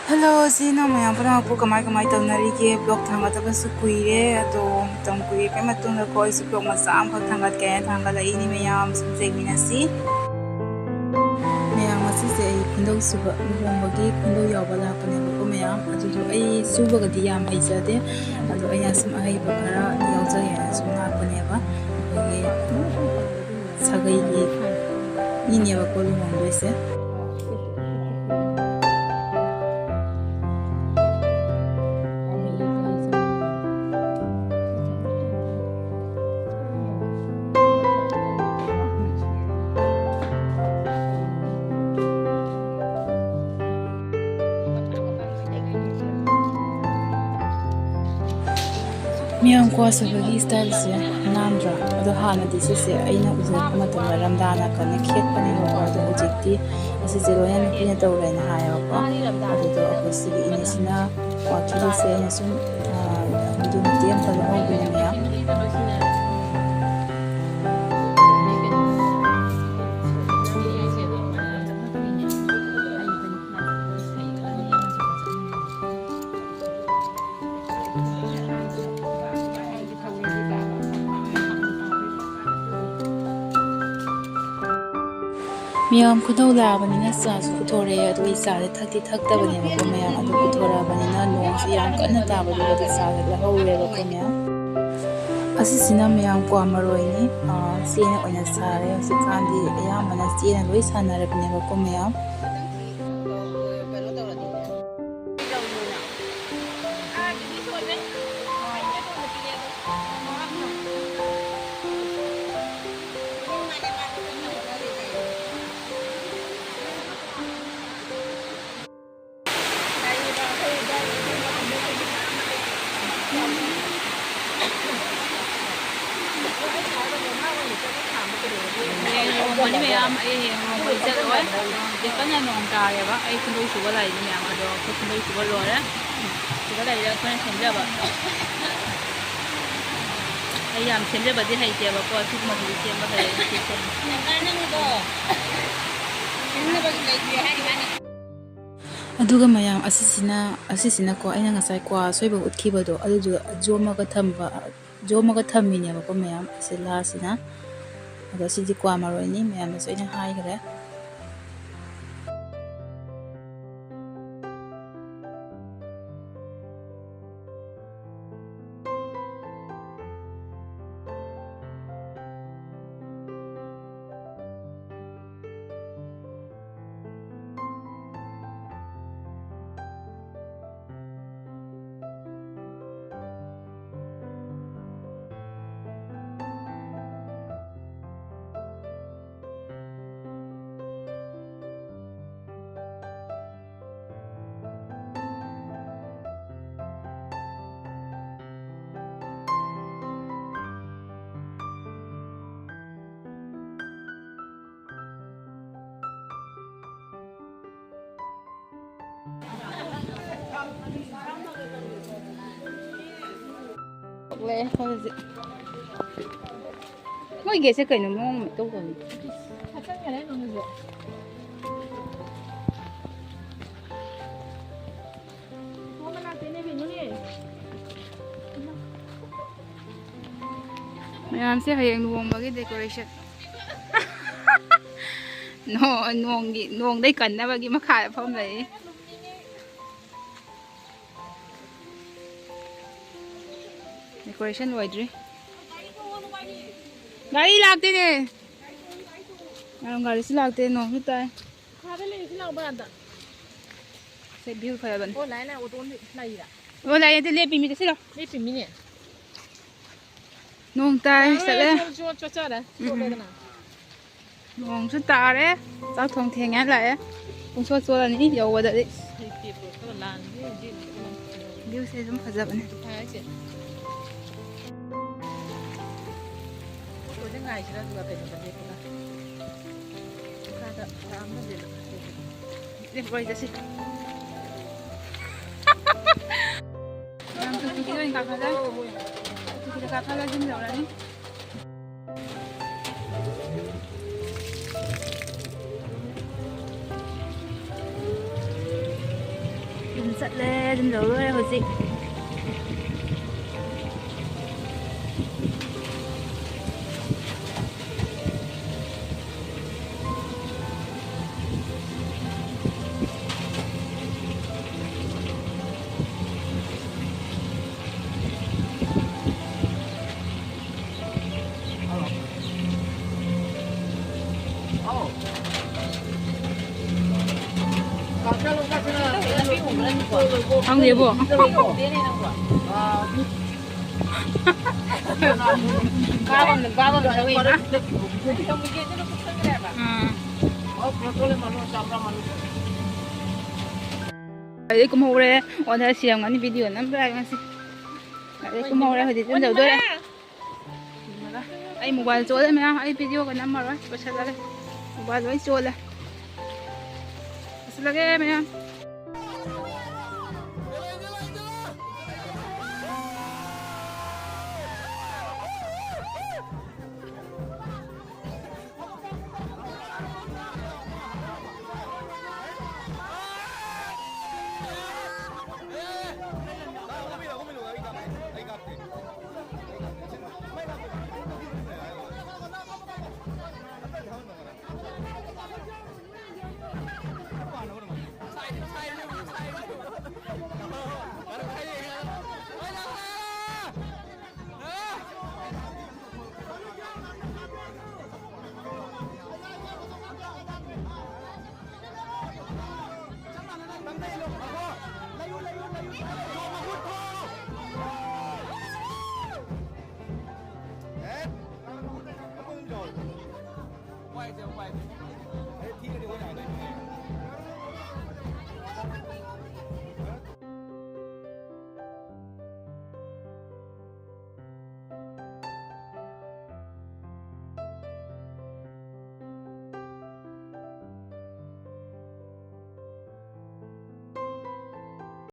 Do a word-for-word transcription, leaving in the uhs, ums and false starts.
Hello, ꯏꯆꯤꯟ ꯏꯅꯥꯎ ꯃꯌꯥꯝ ꯄꯨꯝꯅꯃꯛꯄꯨ ꯀꯃꯥꯏ ꯀꯃꯥꯏ ꯇꯧꯅꯔꯤꯒꯦ? ꯕ꯭ꯂꯣꯛ ꯊꯥꯡꯒꯠꯇꯕꯁꯨ ꯀꯨꯏꯔꯦ, ꯑꯗꯣ ꯃꯇꯝ ꯀꯨꯏꯔꯕꯩ ꯃꯇꯨꯡꯗ ꯀꯣ ꯑꯩꯁꯨ ꯕ꯭ꯂꯣꯛ ꯃꯆꯥ ꯑꯃꯈꯛ ꯊꯥꯡꯒꯠꯀꯦ ꯍꯥꯏꯅ ꯊꯥꯡꯒꯠꯂꯛꯏꯅꯤ꯫ ꯃꯌꯥꯝ ꯁꯨꯝ ꯌꯦꯡꯃꯤꯟꯅꯁꯤ꯫ ꯃꯌꯥꯝ, ꯉꯁꯤꯁꯦ ꯑꯩ ꯈꯨꯟꯗꯧ ꯁꯨꯕ, ꯂꯨꯍꯣꯡꯕꯒꯤ ꯈꯨꯟꯗꯧ ꯌꯥꯎꯕ ꯂꯥꯛꯄꯅꯦꯕꯀꯣ ꯃꯌꯥꯝ꯫ ꯑꯗꯨꯗꯣ ꯑꯩ ꯁꯨꯕꯒꯗꯤ ꯌꯥꯝ ꯍꯩꯖꯗꯦ, ꯑꯗꯣ ꯑꯩꯅ ꯁꯨꯝ ꯑꯍꯩꯕ ꯈꯔ ꯌꯥꯎꯖꯒꯦꯅ ꯁꯨꯝ ꯂꯥꯛꯄꯅꯦꯕ꯫ ꯑꯩꯈꯣꯏꯒꯤ ꯁꯥꯒꯩꯒꯤ ꯃꯤꯅꯦꯕꯀꯣ ꯂꯨꯍꯣꯡꯗꯣꯏꯁꯦ꯫ ꯃꯤꯌꯥꯝ ꯀ꯭ꯋꯥ ꯁꯨꯕꯒꯤ ꯁ꯭ꯇꯥꯏꯜꯁꯦ ꯅꯥꯟꯗ꯭ꯔꯥ? ꯑꯗꯣ ꯍꯥꯟꯅꯗꯤ ꯁꯤꯁꯦ ꯑꯩꯅ ꯎꯖꯔꯛꯄ ꯃꯇꯝꯗ ꯔꯝꯗꯥꯅ ꯀꯟꯅ ꯈꯦꯠꯄꯅꯦꯕꯀꯣ, ꯑꯗꯣ ꯍꯧꯖꯤꯛꯇꯤ ꯑꯁꯤꯁꯦ ꯂꯣꯏꯅ ꯅꯨꯄꯤꯅ ꯇꯧꯔꯦꯅ ꯍꯥꯏꯌꯦꯕꯀꯣ꯫ ꯑꯗꯨꯗꯣ ꯑꯩꯈꯣꯏ ꯁꯤꯒꯤ ꯏꯅꯦꯁꯤꯅ ꯋꯥꯀꯤꯗꯨꯁꯦ ꯑꯩꯅ ꯁꯨꯝ, ꯑ, ꯚꯤꯗꯤꯑꯣ ꯃꯇꯦꯛ ꯑꯃ ꯂꯧꯍꯧꯕꯅꯦ ꯃꯌꯥꯝ꯫ ꯃꯌꯥꯝ ꯈꯨꯗꯧ ꯂꯥꯛꯑꯕꯅꯤꯅ ꯆꯥꯁꯨ ꯄꯨꯊꯣꯔꯛꯑꯦ, ꯑꯗꯣ ꯑꯩ ꯆꯥꯁꯦ ꯊꯛꯇꯤ ꯊꯛꯇꯕꯅꯦꯕꯀꯣ ꯃꯌꯥꯝ, ꯑꯗꯣ ꯄꯨꯊꯣꯔꯛꯑꯕꯅꯤꯅ ꯅꯣꯡꯁꯦ ꯌꯥꯝ ꯀꯟꯅ ꯇꯥꯕꯗꯨꯗ ꯆꯥꯁꯦ ꯂꯧꯍꯧꯔꯦꯕꯀꯣ ꯃꯌꯥꯝ꯫ ꯑꯁꯤꯁꯤꯅ ꯃꯌꯥꯝ ꯀ꯭ꯋꯥ ꯃꯔꯣꯏꯅꯤ, ꯑ, ꯆꯦꯅ ꯑꯣꯏꯅ ꯁꯥꯔꯦ꯫ ꯍꯧꯖꯤꯛꯀꯥꯟꯗꯤ ꯑꯌꯥꯝꯕꯅ ꯆꯦꯅ ꯂꯣꯏ ꯁꯥꯟꯅꯔꯕꯅꯦꯕꯀꯣ ꯃꯌꯥꯝ꯫ ꯍꯌꯦꯡ ꯂꯨꯍꯣꯡꯕꯅꯤ ꯃꯌꯥꯝ, ꯑꯩ ꯍꯌꯦꯡ ꯂꯨꯍꯣꯡꯕꯗꯤ ꯆꯠꯂꯣꯏ꯫ ꯍꯧꯖꯤꯛ ꯀꯟꯅ ꯅꯣꯡ ꯇꯥꯔꯦꯕ꯫ ꯑꯩ ꯈꯨꯟꯗꯧ ꯁꯨꯕ ꯂꯥꯛꯏꯅꯤ ꯃꯌꯥꯝ, ꯑꯗꯣ ꯑꯩꯈꯣꯏ ꯈꯨꯟꯗꯧ ꯁꯨꯕ ꯂꯣꯏꯔꯦ꯫ ꯁꯤꯗ ꯂꯩꯔꯦ ꯑꯩꯈꯣꯏꯅ ꯁꯦꯝꯖꯕ꯫ ꯑꯩ ꯌꯥꯝ ꯁꯦꯝꯖꯕꯗꯤ ꯍꯩꯇꯦꯕꯀꯣ, ꯑꯁꯤꯒꯨꯝꯕꯗꯨꯗꯤ ꯁꯦꯝꯕ ꯍꯩꯔꯦ꯫ ꯁꯤ ꯁꯦꯝꯕ꯫ ꯑꯗꯨꯒ ꯃꯌꯥꯝ ꯑꯁꯤꯁꯤꯅ, ꯑꯁꯤꯁꯤꯅꯀꯣ, ꯑꯩꯅ ꯉꯁꯥꯏ ꯀ꯭ꯋꯥ ꯑꯁꯣꯏꯕ ꯎꯠꯈꯤꯕꯗꯣ, ꯑꯗꯨꯗꯣ ꯌꯣꯝꯃꯒ ꯊꯝꯕ, ꯌꯣꯝꯃꯒ ꯊꯝꯃꯤꯅꯦꯕꯀꯣ ꯃꯌꯥꯝ, ꯑꯁꯤ ꯂꯥꯁꯤꯅ꯫ ꯑꯗꯣ ꯁꯤꯗꯤ ꯀ꯭ꯋꯥ ꯃꯔꯣꯏꯅꯤ, ꯃꯌꯥꯝꯗꯁꯨ ꯑꯩꯅ ꯍꯥꯏꯈ꯭ꯔꯦ꯫ ꯊꯣꯛꯂꯛꯑꯦ ꯑꯩꯈꯣꯏ ꯍꯧꯖꯤꯛ꯫ ꯃꯣꯏ ꯒꯦꯠꯁꯦ ꯀꯩꯅꯣ ꯃꯑꯣꯡ ꯑꯃ ꯏꯇꯧ ꯇꯧꯏ꯫ ꯐꯠꯆꯟꯈꯔꯦ ꯅꯣꯡꯃꯁꯨ꯫ ꯃꯣꯏ ꯃꯅꯥꯛꯇꯩꯅꯦ ꯀꯩꯅꯣꯅꯦ꯫ ꯃꯌꯥꯝꯁꯦ ꯍꯌꯦꯡ ꯂꯨꯍꯣꯡꯕꯒꯤ decoration꯫ ꯅꯣ-, ꯅꯣꯡꯒꯤ, ꯅꯣꯡꯗꯩ ꯀꯟꯅꯕꯒꯤ ꯃꯈꯥꯗ ꯐꯝ ꯂꯩ꯫ Decoration ꯂꯣꯏꯗ꯭ꯔꯤ꯫ ꯒꯥꯔꯤ ꯂꯥꯛꯇꯦꯅꯦ꯫ ꯃꯌꯥꯝ ꯒꯥꯔꯤꯁꯨ ꯂꯥꯛꯇꯦ, ꯅꯣꯡꯁꯨ ꯇꯥꯏ꯫ ꯃꯈꯥꯗ ꯂꯩꯔꯤꯁꯤ ꯂꯥꯛꯑꯣ ꯕꯔꯥꯟꯗ꯫ ꯁꯦ view ꯐꯖꯕꯅꯤ꯫ ꯑꯣ, ꯂꯥꯛꯑꯦ, ꯂꯥꯛꯑꯦ, ꯑꯣꯇꯣ ꯑꯃ ꯂꯥꯛꯏꯔꯥ? ꯑꯣ, ꯂꯥꯛꯑꯦ, ꯑꯗꯨ ꯂꯦꯞꯄꯤꯃꯤꯗ ꯁꯤꯂꯣ꯫ ꯂꯦꯞꯄꯤꯃꯤꯅꯦ꯫ ꯅꯣꯡ ꯇꯥꯏ, ꯌꯥꯔꯣꯏ, ꯆꯠꯂꯦ꯫ ꯆꯣꯠ, ꯆꯣꯠ, ꯆꯣꯠꯆꯔꯦ꯫ ꯎꯝ꯫ ꯆꯣꯠꯂꯦꯗꯅ꯫ ꯅꯣꯡꯁꯨ ꯇꯥꯔꯦ꯫ ꯆꯥꯛ ꯊꯣꯡ ꯊꯦꯡꯉꯦ ꯂꯥꯛꯑꯦ꯫ ꯄꯨꯡꯁꯣꯠ ꯆꯣꯠꯂꯅꯤ ꯌꯧꯕꯗꯗꯤ꯫ ꯁꯤ ꯇꯦꯞꯇꯣ ꯈꯔ ꯂꯥꯟꯒꯦ ꯍꯧꯖꯤꯛ꯫ Viewꯁꯦ ꯑꯗꯨꯝ ꯐꯖꯕꯅꯦ꯫ ꯍꯥꯏꯁꯦ꯫ ꯑꯣꯇꯣꯁꯦ ꯉꯥꯏꯁꯤꯔꯥ ꯑꯗꯨꯒ ꯀꯩꯅꯣꯗ ꯂꯦꯞꯄꯒ꯫ ꯃꯈꯥꯗ ꯂꯥꯛꯑꯝꯃꯁꯦꯕ꯫ ꯂꯦꯞꯄ ꯋꯥꯔꯤ ꯆꯠꯁꯤ꯫ ꯃꯌꯥꯝ ꯇꯨꯀꯤꯗ ꯑꯣꯏꯅ ꯀꯥꯈꯠꯂꯦ꯫ ꯇꯨꯀꯤꯗ ꯀꯥꯈꯠꯂ ꯌꯨꯝ ꯌꯧꯔꯅꯤ꯫ ꯆꯠꯂꯦ, ꯑꯗꯨꯝ ꯂꯧꯔꯣꯏ ꯍꯧꯖꯤꯛ꯫ ꯈꯪꯗꯦꯕꯣ꯫ ꯕꯥꯕꯝꯅ, ꯕꯥꯕꯝꯅ ꯂꯧꯋꯦ, ꯏꯃꯥ꯫ ꯎꯝ꯫ ꯑꯗꯩ ꯀꯨꯝꯍꯧꯔꯦ꯫ ꯑꯣꯗ ꯁꯤꯔꯝꯒꯅꯤ video ꯅꯝꯕ ꯌꯥꯏ ꯉꯁꯤ꯫ ꯑꯗꯩ ꯀꯨꯝꯍꯧꯔꯦ, ꯍꯧꯖꯤꯛ ꯑꯗꯨꯝ ꯌꯧꯗꯣꯔꯦ꯫ ꯑꯩ mobile ꯆꯣꯠꯂꯦ ꯃꯌꯥꯝ, ꯑꯩ videoꯒ ꯅꯝꯃꯔꯣꯏ, ꯂꯣꯏꯁꯤꯜꯂꯒꯦ꯫ Mobile ꯂꯣꯏ ꯆꯣꯠꯂꯦ꯫ ꯂꯣꯏꯁꯤꯜꯂꯒꯦ ꯃꯌꯥꯝ꯫